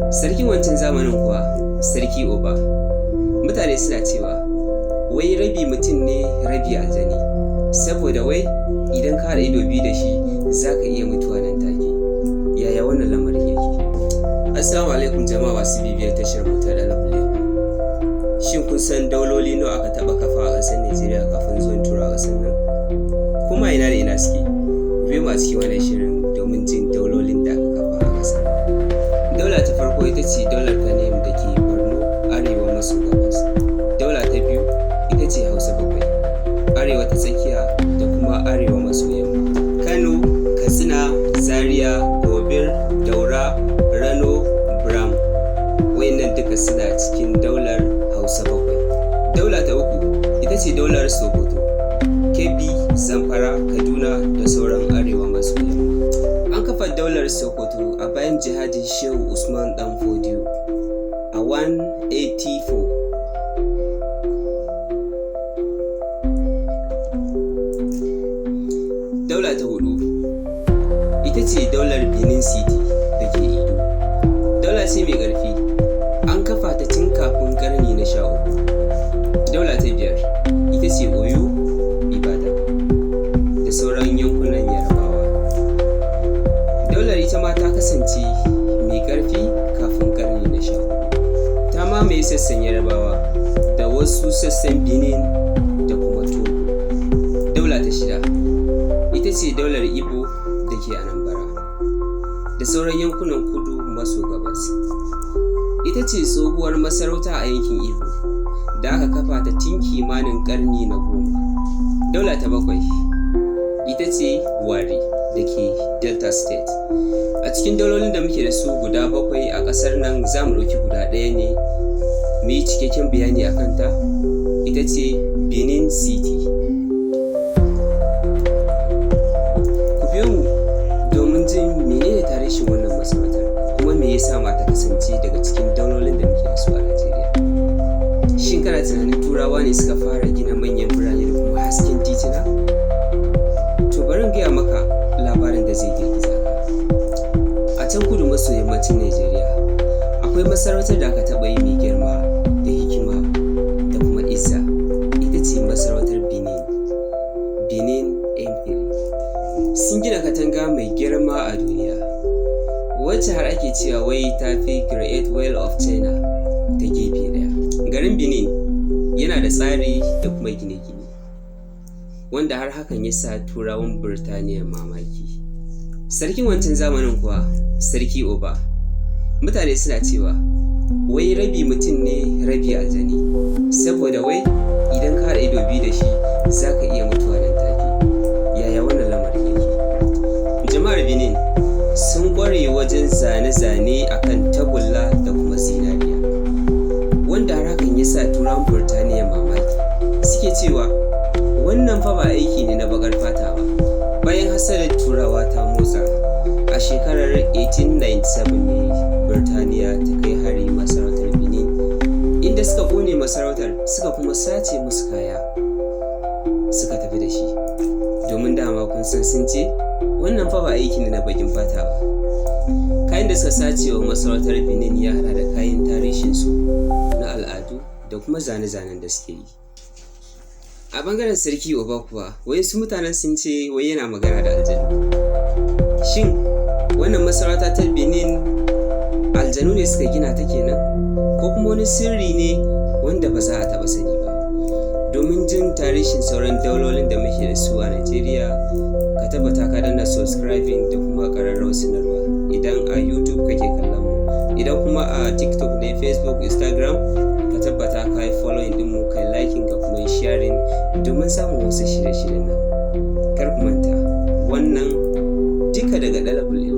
Sarkin wancan zamanin kuwa, Sarki Oba, mutane suna cewa wai rabi mutum ne rabi aljani, saboda wai idan ka haɗa ido biyu da shi za ka iya mutuwa nan take. Yaya wannan lamarin yake? Assalamu alaikum jama'a masu bibiyar tashar mu ta Dalab. Shin kun san dauloli nawa aka taɓa kafa a ƙasar Najeriya kafin zuwan Turawa ƙasar nan? Kuma ina da ina suke? Ku biyo mu a cikin wannan shirin domin jin daulolin da aka kafa a ƙasar. Daula ta farko ita ce daular Kanem da ke Borno, arewa maso gabas. Daula ta biyu ita ce Hausa Bakwai, arewa ta tsakiya da kuma arewa maso yamma. Kano, Katsina, Zaria, Gobir, Daura, Rano, Bram. Wayannan duka suna cikin daular Hausa Bakwai. Daula ta uku ita ce daular Sokoto, Kebbi, Zamfara, Kaduna da sauran arewa maso yamma. An kafa daular Sokoto a bayan jihadin Shehu Usman Dan Fodiyo a 184. Daula ta hudu ita ce daular Benin City da ke Edo. Daula ce mai ƙarfi, an kafa ta tun kafin ƙarni na 13. Daula ta biyar ita ce Oyo, Ibadan da sauran yankunan Yarabawa. Daular ita ma ta kasance mai ƙarfi kafin ƙarni na 14. Ta mamaye sassan Yarabawa da wasu sassan Benin da kuma Togo. Daula ta shida ita ce daular Igbo da ke Anambra da sauran yankunan kudu maso gabas. Ita ce tsohuwar masarauta a yankin Igbo da aka kafa ta tun kimanin ƙarni na 10. Daula ta bakwai ita ce Warri da ke Delta State. A cikin daulolin da muke da su guda bakwai a ƙasar nan, za mu ɗauki guda ɗaya ne mu yi cikakken bayani a kanta, ita ce Benin City. Ku biyo mu domin jin menene tarihin wannan masarautar, kuma me yasa ma ta kasance daga cikin daulolin da muke da su a Najeriya. Shin kana tunanin Turawa ne suka fara gina manyan birane da kuma hasken titina? To, bari in gaya maka labarin da zai girgiza ka. A can kudu maso yammacin Najeriya akwai masarautar da aka taɓa yi mai girma da hikima da kuma izza, ita ce masarautar Benin, Benin Empire. Sun gina katanga mai girma a duniya, wacce har ake cewa wai ta fi Great Wall of China ta gefe ɗaya. Garin Benin yana da tsari da kuma gine-gine, wanda har hakan ya sa Turawan Birtaniya mamaki. Sarkin wancan zamanin kuwa, Sarki Oba, mutane suna cewa wai rabi mutum ne rabi aljani, saboda wai idan ka haɗa ido biyu da shi za ka iya mutuwa nan take. Yaya wannan lamarin yake? Jama'ar Benin sun ƙware wajen zane-zane a kan tagulla da kuma zinariya, wanda har hakan ya sa Turawan Birtaniya mamaki. Suke cewa wannan fa ba aiki ne na baƙar fata ba. Bayan hasadar Turawa ta motsa, a shekarar 1897 ne Birtaniya ta kai hari masarautar Benin, inda suka ƙone masarautar suka kuma sace musu kaya suka tafi da shi. Domin dama kun san sun ce wannan fa ba aiki ne na baƙin fata ba. Kayan da suka sace wa masarautar Benin ya haɗa da kayan tarihinsu na al'adu da kuma zane-zanen da suke yi. A ɓangaren Sarki Oba kuwa, wasu mutanen sun ce wai yana magana da aljanu. Shin wannan masarauta ta Benin aljanu ne suka gina ta kenan? Ko kuma wani sirri ne wanda ba za a taɓa sani ba? Domin jin tarihin sauran daulolin da muke da su a Najeriya, ka tabbata ka danna subscribing da kuma ƙararrawar sanarwa idan a YouTube kake kallon mu. Idan kuma a TikTok ne, Facebook, Instagram, ka tabbata ka yi following ɗinmu, ka yi liking, ka kuma yi sharing domin samun wasu shirye-shiryen nan. Kar ku manta, wannan duka daga Dalabul Ilm.